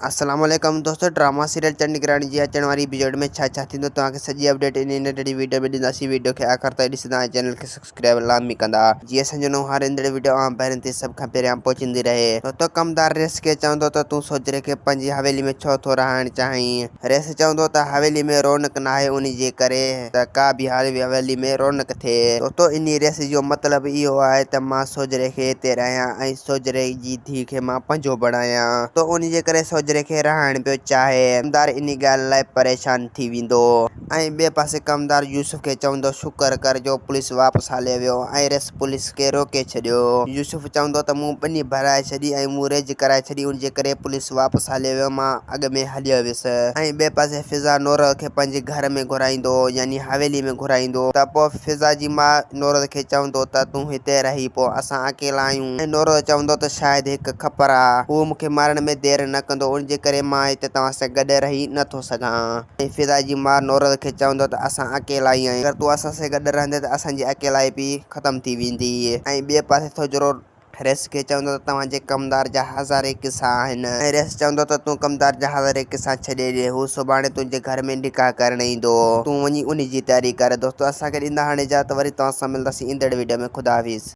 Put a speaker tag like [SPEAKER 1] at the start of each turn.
[SPEAKER 1] السلام عليڪم دوستو ڊراما سيريل چنڊ گرهڻ جي اچڻ واري ايپيسوڊ ۾ ڇا ڇا ٿيندو توهان کي سڄي اپڊيٽ ان ننڍڙي ويڊيو ۾ ڏينداسين ويڊيو کي آخر تائين ڏسندا ۽ چينل کي سبسڪرائب لازمي ڪندا جيئن اسان جو نئون هر ايندڙ ويڊيو اوهان ڀائرن تائين سڀ کان پهريان پهچندي رهي. دوستو ڪمدار ريس کي چوندو ته تون سوجهري کي پنهنجي حويلي ۾ ڇو ٿو رهائڻ چاهين ريس چوندو ته حويلي ۾ رونق ناهي انهي جي ڪري ته ڪا به حويلي ۾ رونق ٿئي دوستو انهي ريس جو مطلب اهو آهي ته مان سوجهري کي هتي رهايان ۽ سوجهري جي ڌيء کي مان پنهنجو بڻايان ته ان جي ڪري سوجهري کي رهائڻ پيو چاهي. ڪمدار انهي ڳالهه لاء پريشان ٿي ويندو. ۽ ٻئي پاسي ڪمدار يوسف کي چوندو شڪر ڪر جو پوليس واپس هليو ويو ۽ ريس پوليس کي روڪي ڇڏيو. يوسف چوندو ته مون ٻني ڀرائي ڇڏي ۽ مون ريج ڪرائي ڇڏي ان جي ڪري پوليس واپس هليو ويو مان اڳ ۾ هليو ويس. ۽ ٻئي پاسي فضا نورل کي پنهنجي گهر ۾ گهرائيندو يعني حويلي ۾ گهرائيندو ته پوء فضا جي ماء نورل کي چوندو ته تون هتي رهي پو اسان اڪيلا آهيون ۽ نورل چوندو ته شايد هڪ کپر آ هو مون کي مارڻ ۾ دير نه ڪندو ان جي ڪري مان هتي توهان سان گڏ رهي نه ٿو سگهان ۽ فضا جي ماء نورل کي چوندو ته اسان اڪيلا ئي آهيون اگر تون اسان سان گڏ رهندين ته اسان جي اڪيلائپ ئي ختم ٿي ويندي ۽ ٻئي پاسي ٿوجرو ريس کي چوندو ته توهان جي ڪمدار جا هزارين قصا آهن ۽ ريس چوندو ته تون ڪمدار جا هزارين قصا ڇڏي ڏي هو سڀاڻي تنهنجي گهر ۾ نڪاح ڪرڻ ايندو تون وڃي انهي جي تياري ڪر دوستو اسان کي ڏيندا هاڻي اجازت وري توهان سان ملنداسين ايندڙ وڊيو ۾ خدا حافظ.